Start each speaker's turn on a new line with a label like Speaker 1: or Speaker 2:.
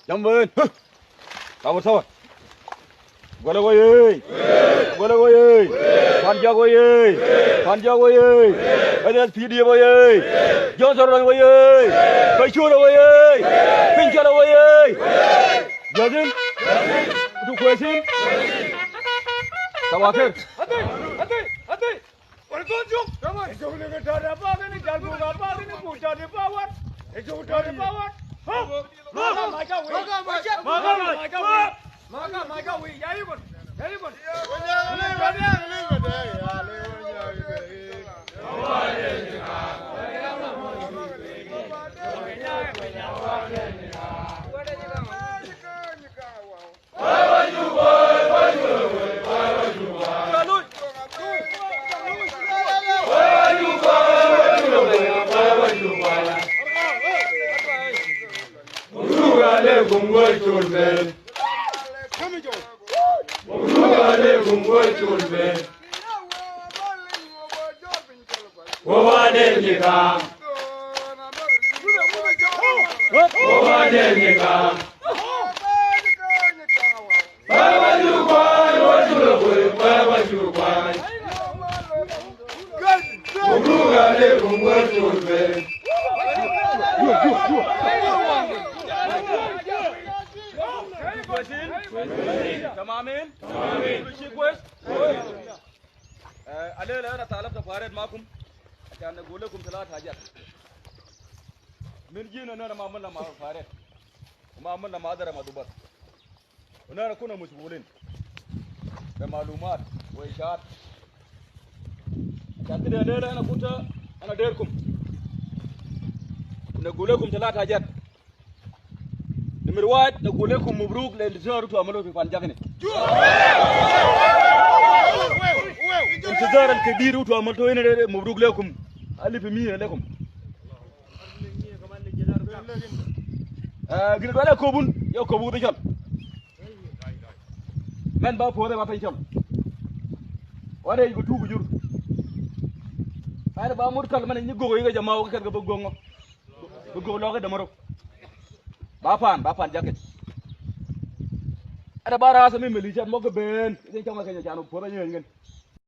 Speaker 1: جنبين صور صور قولوا وي قولوا وي فانجا وي فانجا وي اس بي دي وي جونسون وي بيشور وي فينجر وي جاهزين؟ انتوا كويسين؟ صباح الخير. تمامين؟ كل شيء كويس؟ الليلة أنا طالبت فارد معكم عشان أقول لكم ثلاث حاجات. من جينا أنا ما عملنا مع فارد وما عملنا مع درة مع دبر. ونحن كنا مشغولين بمعلومات وإشاعات. عشان كده الليلة أنا كنت أنا دايركم نقول لكم ثلاث حاجات. نمر واحد نقول لكم مبروك للانتصار اللي عملوه في فانجاكني. الانتصار الكبير اللي عملتوه هنا مبروك لكم 1000% لكم. قلت ولا كوبون يا كوبون بيشل. من باب فوضى ما بيشل. وانا يقول تو بجور. أنا بامور كل من يجوا يجوا جماعة وكذا بقولوا بقولوا كده مرو. بافان جاكيت. أنا بارا سمي مليشة موك بين. إذا كان ما كان يجانو فوضى ينين.